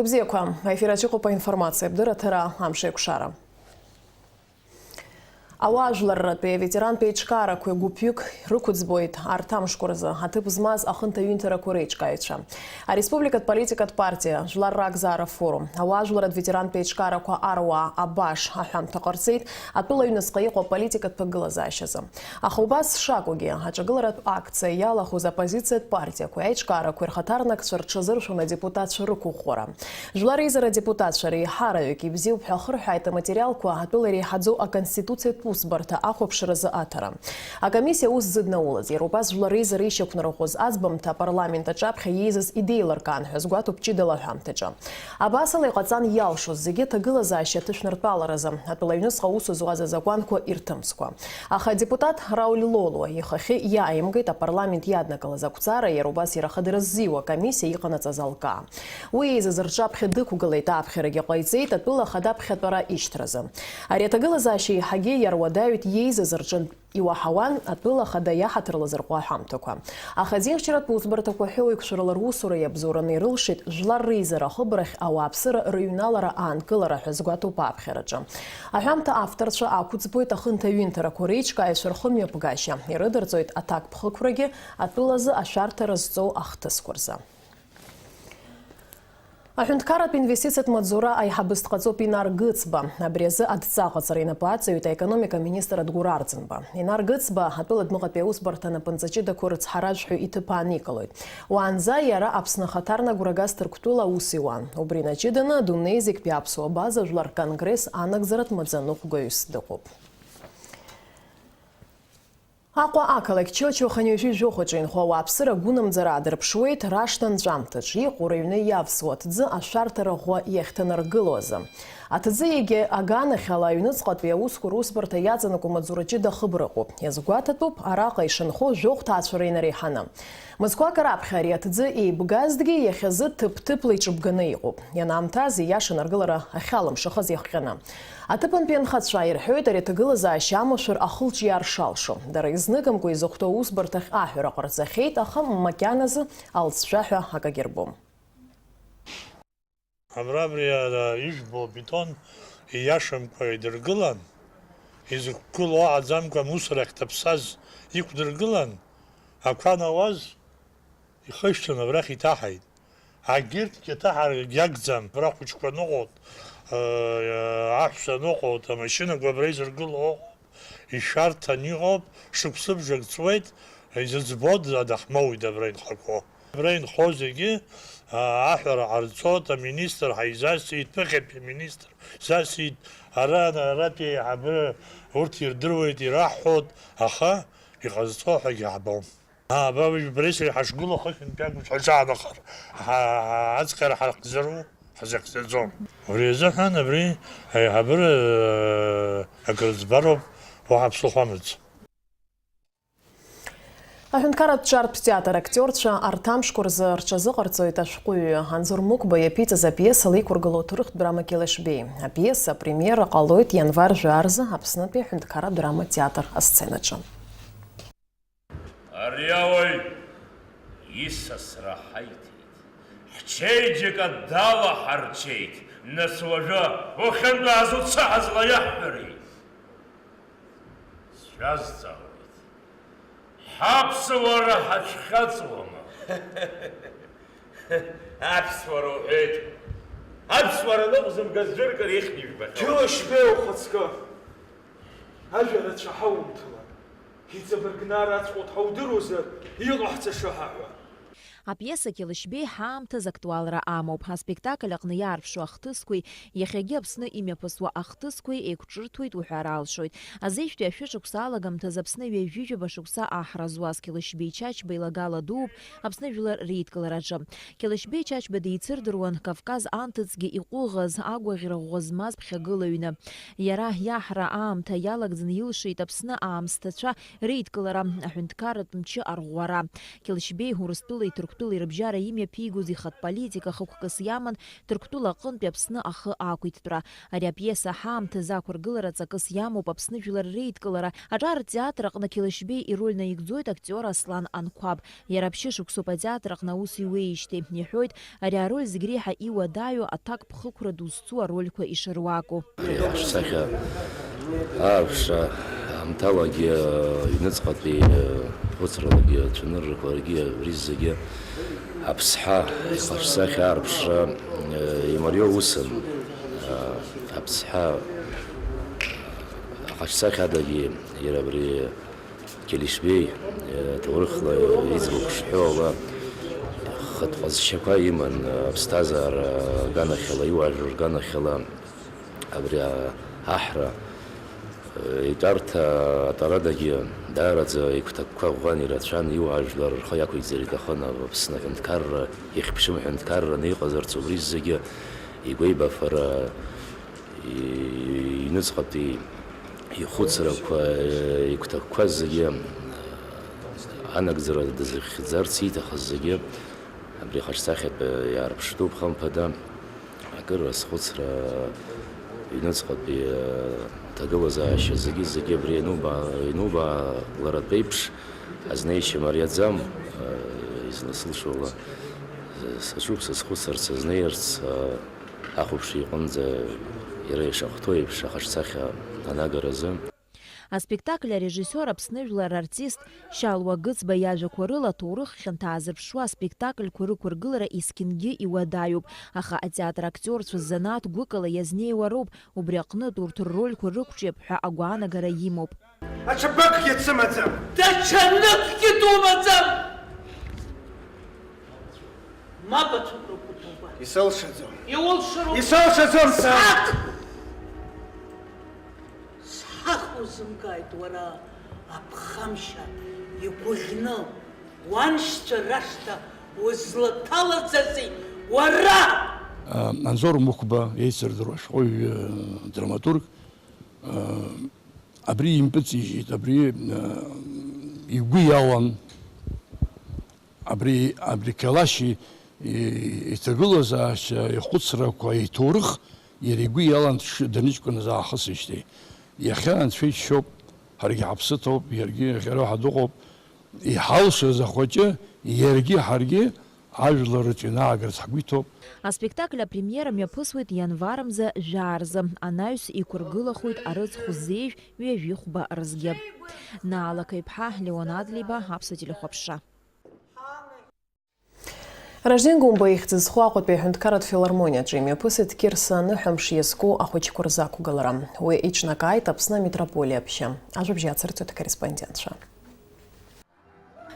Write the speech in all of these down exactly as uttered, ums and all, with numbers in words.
Бзиақәа, аефир аҿы иҟоуп аинформациа, абдырраҭара, амш еиқәшара. Ауаажәларратәи аветерантә еиҿкаарақәеи гәыԥҩык рықәӡбоит арҭ амшқәа рзы аҭыԥ змаз ахынҭаҩынҭарақәа реиҿкааҩцәа. Ареспубликатә политикатә партиа, Жәлар ракзаара афорум, ауаажәларратә ветерантә еиҿкаарақәа аруаа, абаш аҳәамҭа ҟарҵеит атәыла аҩныҵҟа иҟоу аполитикатә ҭагылазаашьазы. Аха убас шакәугьы, аҿагыларатә акциа иалахәыз аоппозициатә партиақәеи аиҿкаарақәеи рхаҭарнакцәа рҽазыршәон адепутатцәа рықәыӷәӷәара. Жәлар реизара адепутатцәа реиҳараҩык ибзиоуп ҳәа ахырҳәааит аматериалқәа атәыла иреиҳаӡоу Аконституциатә усбарҭа ахәаԥшразы аҭара. Акомиссиа аус зыднаулаз, иара убас Жәлар реизара ишьақәнарӷәӷәаз аӡбамҭа апарламент аҿаԥхьа иеизаз идеилыркаан ҳәа азгәаҭоуп ҷыдала аҳәамҭаҿы. Абасала иҟаҵан иалшоз зегьы аҭагылазаашьа аҭышәнартәаларазы, атәыла аҩныҵҟа аус зуаз азакәанқәа ирҭымҵкәа. Аха адепутат Рауль Лолуа ихахьы иааимгеит апарламент иаднакылаз ақәҵара, иара убас иара хадара ззиуа акомиссиа иҟанаҵаз алкаа. Уи еизаз рҿаԥхьа дықәгылеит, аԥхьарагьы ҟаиҵеит атәыла ахада аԥхьатәара ишьҭразы. Ари аҭагылазаашьа еиҳагьы иаруадаҩит иеизаз рҿынтә иуаҳауан атәыла ахада иаҳаҭыр лазырҟәуа аҳәамҭақәа. Аха азинхьчаратә усбарҭақәа ҳәа уаҩқәшәарала русура иабзоураны ирылшеит Жәлар реизара ахыбрахь ауааԥсыра рыҩналара аанкылара ҳәа згәаҭоуп аԥхьараҿы. Аҳәамҭа авторцәа ақәӡбоит ахынҭаҩынҭарақәа реиҿкааҩцәа рхымҩаԥгашьа, ирыдырҵоит аҭакԥхықәрагьы атәылазы ашәарҭара зҵоу ахҭысқәа рзы. Аҳәынҭқарратә инвестициатә маҵзура аиҳабыс дҟаҵоуп Инар Гыцба. Абри азы адҵа аҟаҵара инапы аҵаҩит аекономика аминистр Адгәыр Арӡынба. Инар Гыцба атәыла адәныҟатәи аусбарҭа анапынҵа ҷыдақәа рыцҳаражәҳәаҩ иҭыԥ ааникылоит. Уаанӡа иара Аԥсны ахаҭарнак Гәрагас Ҭырқәтәыла аус иуан. Убри инаҷыданы адунеи зегьтәи аԥсуа база жәлар рконгресс анагӡаратә маӡаныҟәгаҩыс дыҟоуп. Аҟәа ақалақь Чочо хынҩажәи жәохәаҿы инхо ауааԥсыра гәынамӡара аадырԥшуеит, рашҭа анҵәамҭаҿ иҟоу рыҩны иавсуа аҭӡы ашәарҭара ӷәӷәа иахьҭанаргыло азы. Аҭӡы егьи аганахьала аҩныҵҟатәи аусқәа русбарҭа иаҵанакуа маҵзура ҷыда ахыбра ыҟоуп. Иазгәаҭатәуп, араҟа ишынхо жәохә ҭаацәара инареиҳаны. Мызқәак раԥхьа ари аҭӡы еибгазҭгьы, иахьазы ҭыԥ-ҭыԥла иҿыбганы иҟоуп. Ианаамҭаз, ииашан аргылара ахьалымшахаз иахҟьаны. Аҭыԥантәи анхацәа ирҳәоит ари аҭагылазаашьа амашәыр ахылҿиаар шалшо. Дара изныкымкәа изыхәҭоу аусбарҭахь аҳәара ҟарҵахьеит, аха макьаназы алҵшәа ҳәа акагьы рбом. Абра абри, ара, ижәбо абетон ииашамкәа идыргылан, изықәгылоу аҟаӡамкәа амусор ахь дыԥсаз иқәдыргылан, ақәа анауаз, ихышьҭын, абрахь иҭаҳаит. Агьырҭгьы аҭаҳарагьы агӡам, абра ахәыҷқәа ныҟәоит, э, аҳәса ныҟәоит, амашьынақәа абра изыргыло ыҟоуп, ишәарҭан иҟоуп, шықәсыбжак ҵуеит, изыӡбода, дахмоуит абра инхақәоу. Абра инхо зегьы, а, аҳәара ҟарҵоит, аминистр ҳаизасит, ԥыхьатәи аминистр ҳаизасит, ара, аратәи аиҳабы урҭ ирдыруеит, ираҳҳәоит, аха иҟазҵо ҳәагьы ҳбом. Аба уажә Бресели ҳашгылоу хыхьынтәи акәын ҳаҿаанахар, ҳа-, ҳа-, аӡӷара ҳахьӡару ҳзахьӡаӡом. Убри азыҳәан абри аиҳабыра, э, акрыӡбароуп, уаҳа ԥсыхәа амаӡам. Аҳәынҭқарратә ҿартә театр актиорцәа арҭ амшқәа рзы рҽазыҟарҵоит ашәҟәыҩҩы Анзор Мықәба иаԥиҵаз апиеса леиқәыргылоу аҭоурыхтә драма Келешбеи. Апиеса апремиера ҟалоит ианвар жәаа рзы Аԥснытәи аҳәынҭқарратә драма театр асценаҿы. Ари ауаҩ исасра ҳаиҭеит, ҳчеиџьыка далаҳарчеит, нас уажәы ухьынтәааз уцәыҳазла иаҳҳәари? Сшәазҵаауеит, ҳаԥсуара ҳацәхьаҵуама? Аԥсуара уҳәеит. Аԥсуара ныҟәзымгаз ӡәыркыр ихьны ижәбахьоу. Џьоушьбеи ухаҵкы! Ажәа рацәа ҳаумҭалан. Иҵабыргны ара аҵҟәа дҳаудыруазар, иҟаҳҵаша ҳаҳәа. Апиеса Келешбеи ҳаамҭаз актуалра амоуп. Аспектакль аҟны иаарԥшу ахҭысқәеи иахьагьы Аԥсны имҩаԥысуа ахҭысқәеи еиқәҿырҭуеит уҳәар алшоит. Азеижәтәи ашәышықәса алагамҭазы Аԥсны ҩажәижәаба шықәса аҳра зуаз Келешбеи Чачба илагала дууп Аԥсны жәлар реидкылараҿы. Келешбеи Чачба деицырдыруан Кавказ анҭыҵгьы иҟәыӷаз, агәаӷьра ӷәӷәа змаз ԥхьагылаҩны. Иара иаҳра аамҭа иалагӡаны илшеит Аԥсны аамсҭацәа реидкылара, аҳәынҭқарратә мчы арӷәӷәара. Келешбеи Урыстәылеи Ҭырқәтәылеи Ҭырқәтәылеи рыбжьара имҩаԥигоз ихатә политика хықәкыс иаман Ҭырқәтәыла аҟынтәи Аԥсны ахы ақәиҭтәра. Ари апиеса ҳаамҭазы ақәыргылара ҵакыс иамоуп Аԥсны жәлар реидкылара. Аҿар ртеатр аҟны Қьелышьбеи ироль наигӡоит актиор Аслан Анқәаб. Иара ԥшьышықәсоуп атеатр аҟны аус иуеижьҭеи. Иҳәоит, ари ароль зегь реиҳа иуадаҩу аҭакԥхықәра ду зцу арольқәа ишыруаку. Ари аҳәсахьа аарԥшра аамҭалагьы, аҩныҵҟатәи хәыцралагьы, ацәаныррақәа ргьы, абри зегьы аԥсҳа ихаҿсахьа аарԥшра имариоу усын. Аԥсҳа ахаҿсахьа адагьы иара абри Келешбеи, э, ҭоурыхла иӡбахә шҳәо ала, хатә ҟазшьақәа иман, э, аԥсҭазаара аганахьала, иуаажәлар рганахьала абри, а, аҳра, э, итәарҭа атәарадагьы даараӡа игәҭакқәа ӷәӷәан ирацәан, иуаажәлар рхы иақәиҵар иҭахын Аԥсны аҳәынҭқарра, ихьԥшым ҳәынҭқарраны иҟазарц убри зегьы игәеибафара, и-, иҩныҵҟатәи ихәыцрақәа, игәҭакқәа зегьы, анагӡара дазыхьӡарц ииҭахыз зегьы абри ахаҿсахьатә иаарԥштәуп, хымԥада. Акыр азхәыцра, иҩныҵҟатәи аҭагылазаашьа зегьы, зегьы абри иануба-, ианубааларатә еиԥш азнеишьа мариаӡам, изласылшоз ала, саҿуп сазхәыцырц, азнеирц, ахәаԥшҩы иҟынӡа иара ишахәҭоу еиԥш, ахаҿсахьа анагаразы. Аспектакль арежиссиор Аԥсны жәлар артист Шьалуа Гыцба иажәақәа рыла аҭоурых хьанҭа аазырԥшуа аспектакльқәа рықәыргылара есқьынгьы иуадаҩуп, аха атеатр актиорцәа ззанааҭ гәыкала иазнеиуа роуп, убри аҟнытә урҭ ррольқәа рықәҿиап ҳәа агәаанагара имоуп. Аҽа бакгьы дсымаӡам. Даҽа ныкгьы думаӡам. Мап ацәыбрақәа ҭоуба. Исылшаӡом. Иулшароуп. Исылшаӡом, сан. Сҳақ! Сҳақ узымгааит уара, аԥхамшьа, игәыӷьны, уаншьцәа рашҭа узлаҭалаӡазеи уара? Анзор Мықәба еицырдыруа ашәҟәыҩҩы, драматург, абри импыҵижьеит, абри игәы иалан. Абри, абри Қьалашь и-, и-, иҭагылазаашьа, ихәыцрақәа, иҭоурых иара игәы иалан дш-, даныҷкәыназ аахысижьҭеи. Иахьа Анцәа иџьшьоуп, ҳаргьы ҳаԥсы ҭоуп, иаргьы иахьа роуҳа дыҟоуп. Иҳалшаз ахәыҷы, иаргьы ҳаргьы ажәлар рҿы инаагарц ҳгәы иҭоуп. Аспектакль апремиера мҩаԥысуеит ианвар мза жәаа рзы, анаҩс иқәыргылахоит арыцхә зеижә ҩажәихәба рзгьы. Наала Қаиԥҳа, Леон Адлеиба, Аԥсуа телехәаԥшра. Ражден Гәымба ихьӡ зху Аҟәатәи аҳәынҭқарратә филармониаҿы имҩаԥысит Қьырса аныҳәамш иазку ахәыҷқәа рзы ақәгылара. Уи иҿнакааит Аԥсны амитрополиа аԥшьа. Ажәабжь ацырҵоит акорреспондентцәа.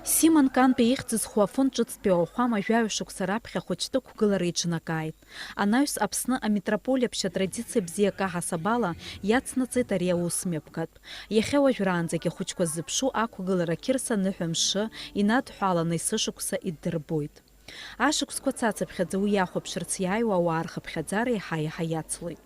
Симон Кантәи ихьӡ зху афонд ҿыцтәи ауахәама жәаҩа шықәса раԥхьа ахәыҷтәы қәгылара иҿнакааит. Анаҩс Аԥсны амитрополиа аԥшьа атрадициа бзиа акаҳасаб ала иацнаҵеит ари аус мҩаԥгатә. Иахьа уажәраанӡагь ахәыҷқәа ззыԥшу ақәгылара Қьырса аныҳәа мшы инадҳәаланы есышықәса иддырбоит. Ашықәсқәа цацыԥхьаӡа уи иахәаԥшырц иааиуа ауаа рхыԥхьаӡара еиҳа-еиҳа иацлоит.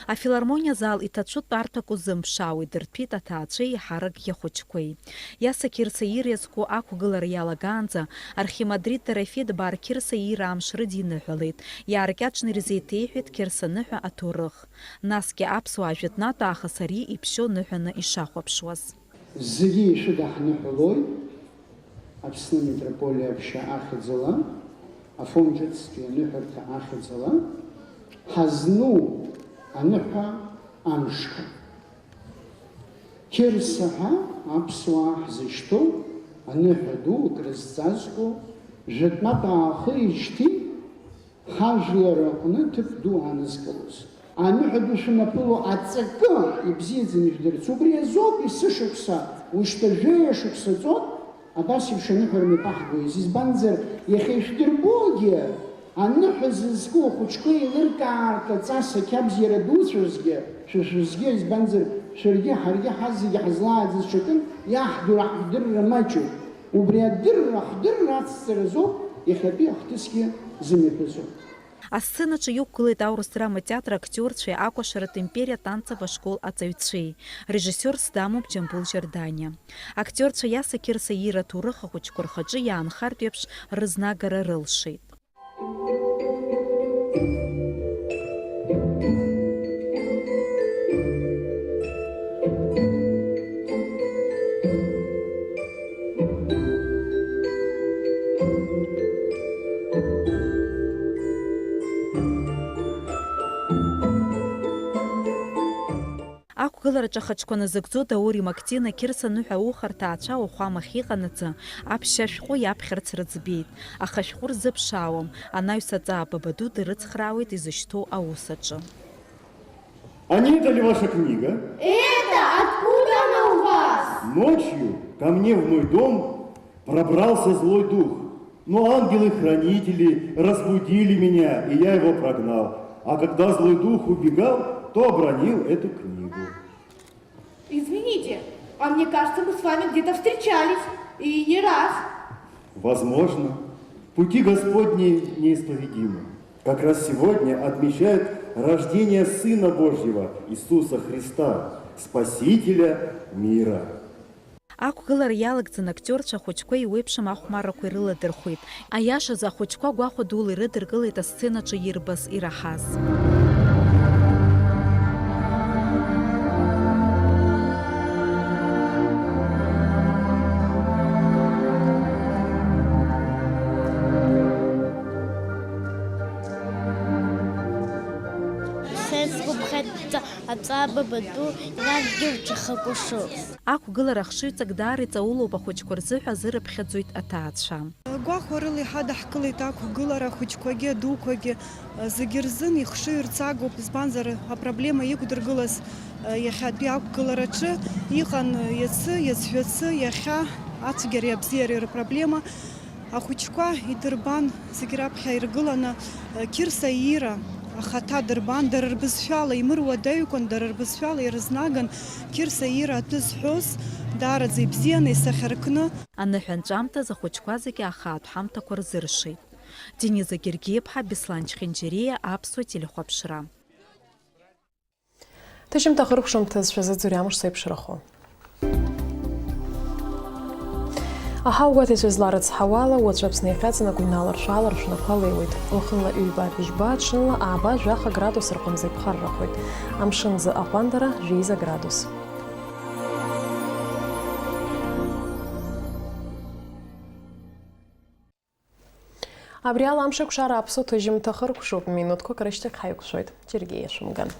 Афилармониа зал иҭацәу тәарҭак узымԥшаауеит, дырҭәит аҭаацәеи еиҳаракгьы ахәыҷқәеи. Иаса Қьырса иир иазку ақәгылара иалагаанӡа, архимандрит Дорофеи Дбар Қьырса иир амш рыдиныҳәалеит, иааркьаҿны ирзеиҭеиҳәеит Қьырса аныҳәа аҭоурых. Насгьы аԥсуаа жәытәнатә аахыс ари иԥшьоу ныҳәаны ишахәаԥшуаз. Зегьы ишәыдаҳныҳәалоит Аԥсны амитрополиа аԥшьа ахьӡала, афон ҿыцтәи аныҳәарҭа ахьӡала, ҳазну аныҳәа амшқәа. Қьырса ҳәа аԥсуаа ҳзышьҭоу аныҳәа ду акрызҵазкуа, жәытәнатә аахыижьҭеи ҳажәлар аҟны ҭыԥ ду анызкылоз. Аныҳәа ду шәымаԥыло аҵакы ибзиаӡаны ижәдырц. Убри азоуп есышықәса, ушьҭа жәаҩа шықәса ҵуан, абас еиԥш аныҳәа рмҩаԥаҳгоз. Избанзар, иахьа ишәдырбогьы, аныҳәа зызку ахәыҷқәа еилыркаарҭа ҵас ақьабз иара дуцәазгьы, шәа шәызгьы, избанзар, шәаргьы ҳаргьы ҳазегьы ҳазлааӡаз ҽакын, иаҳдыруа ҳдырра маҷуп. Убри адырра, ҳдырра ацҵара азоуп иахьатәи ахҭысгьы зымҩаԥысуа. Асценаҿы иқәгылеит аурыс драматеатр актиорцәеи акәашаратә империа атанцовтә ашкол аҵаҩцәеи. Режиссиорс дамоуп Џьамбул Жьарданиа. Актиорцәа Иаса Қьырса иира аҭоурых ахәыҷқәа рхаҿы иаанхартә еиԥш рызнагара рылшеит. Ақәгылараҿы ахаҿқәа назыгӡо Даури Мактина, Қьырса ныҳәа ауха рҭаацәа ауахәамахь иҟан аӡы, аԥшьа ашәҟәы иаԥхьарц рыӡбеит, аха ашәҟәы рзыԥшаауам, анаҩс аҵаа Бабаду дырыцхраауеит изышьҭоу аус аҿы. А не это ли ваша книга? Это откуда она у вас? Ночью ко мне в мой дом пробрался злой дух, но ангелы-хранители разбудили меня, и я его прогнал. А когда злой дух убегал, то обронил эту книгу. Извините, а мне кажется, мы с вами где-то встречались, и не раз. Возможно. Пути Господни неисповедимы. Как раз сегодня отмечают рождение Сына Божьего, Иисуса Христа, Спасителя мира. Ақәгылара иалагӡаны актиорцәа ахәыҷқәа еиуеиԥшым ахәмаррақәа ирыладырхәеит. Аиашазы, ахәыҷқәа гәахәа дула ирыдыркылеит асценаҿы ирбаз, ираҳаз. Сеицгәаԥхеит. Аҵаа Бабаду иадгьыл ҿахакәашоуп. Ақәгылара ахшыҩҵак даара иҵаулоуп ахәыҷқәа рзыҳәа, азырыԥхьаӡоит аҭаацәа. Гәахәарыла иҳадаҳкылеит ақәгылара ахәыҷқәагьы адуқәагьы, зегьы рзын ихшыҩрҵагоуп, избанзар апроблема иқәдыргылаз иахьатәи ақәгылараҿы иҟан иацы, иацәҳәацы, иахьа ацәгьареи абзиареи рпроблема. Ахәыҷқәа идырбан, зегь раԥхьа иргыланы, Қьырса иира ахаҭа дырбан, дара рбызшәала, имыруадаҩкәан, дара рбызшәала ирызнаган Қьырса иира атәы зҳәоз, даараӡа ибзианы исахьаркны. Аныҳәа анҵәамҭаз ахәыҷқәа зегьы ахаатә ҳамҭақәа рзыршеит. Дениза Гергиеԥҳа, Беслан Чхинџьариа, Аԥсуа телехәаԥшра. Ҭыжьымҭа хыркәшамҭазшәа зыӡырҩ амш сеиԥшрахо. Аҳауагәаҭаҩцәа зларыцҳауала, уаҵәы Аԥсны иахьаҵанакуа иналаршә-ааларшәны ақәа леиуеит. Уахынла ҩба-жәба, ҽынла ааба-жәаха градус рҟынӡа иԥхаррахоит. Амшын азы аҟәандара жәеиза градус. Абри ала амшеикәшара аԥсуа ҭыжьымҭа хыркәшоуп, минуҭқәак рышьҭахь ҳаиқәшәоит. Џьаргьы иашәымган.